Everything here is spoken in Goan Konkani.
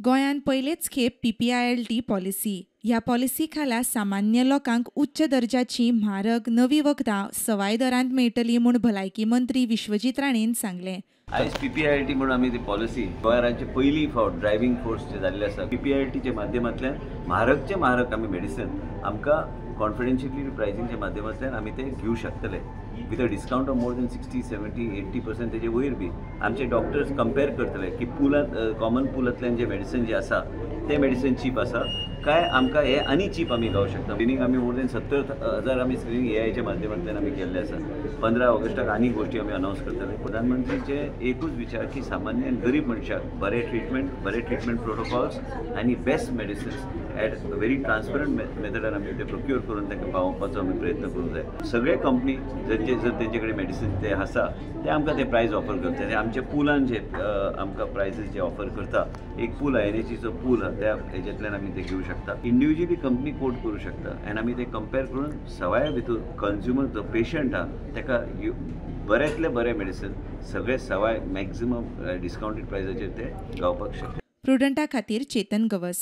गोंयांत पयलेच खेप पीपीआयएलटी पॉलिसी. ह्या पॉलिसी खाला सामान्य लोकांक उच्च दर्जाचीं म्हारग नवीं वखदां सवाय दरांत मेळटलीं म्हूण भलायकी मंत्री विश्वजीत राणेन सांगलें. आयज पीपीआयएलटी म्हणून आमी ती पॉलिसी गोंय राज्य पयली फावट ड्रायव्हींग फोर्स जे जाल्ले आसा. पीपीआयएलटीच्या माध्यमांतल्यान म्हारगचे म्हारग आमी मेडिसिन आमकां कॉन्फिडेन्शियली प्रायसिंगच्या माध्यमांतल्यान आमी ते घेवं शकतले with a discount of more than 60, 70, 80%. तेजे वयर बी आमचे डॉक्टर्स कंपेर करतले की पुलांत, कॉमन पुलांतल्यान जे मेडिसिन जे आसा ते मेडिसिन चीप आसा काय आमकां हे आनी चीप आमी गावूं शकता. स्क्रिनींग आमी मोर देन 70,000 आमी स्क्रिनींग एआयच्या माध्यमांतल्यान आमी केल्ले आसा. 15 ऑगस्टाक आनी गोश्टी आमी अनावन्स करतले. प्रधानमंत्रीचे एकूच विचार की सामान्य आनी गरीब मनशाक बरे ट्रिटमेंट, बरे ट्रिटमेंट प्रोटोकॉल्स आनी best medicines at very transparent मेथडान आमी ते प्रोक्युअर करून तांकां पावोवपाचो आमी प्रयत्न करूंक जाय. सगळे कंपनी जर जर तेंचे कडेन मेडिसीन ते आसा, ते आमकां ते प्रायस ऑफर करता आनी आमच्या पुलान जे आमकां प्रायसीस जे ऑफर करता, एक पूल आहा, एनएचीचो पूल आहा, त्या हेज्यातल्यान आमी ते घेवं शकता. इंडिविज्युअली कंपनी कोट करूं शकता आनी आमी ते कंपेर करून सवाया भितर कंज्युमर जो पेशंट आहा ताका बऱ्यांतलें बरें मेडिसीन सगळे सवाय, मॅक्झिमम डिस्कावंटेड प्रायसाचेर ते गावपाक शकता. प्रुडंटा खातीर चेतन गवस.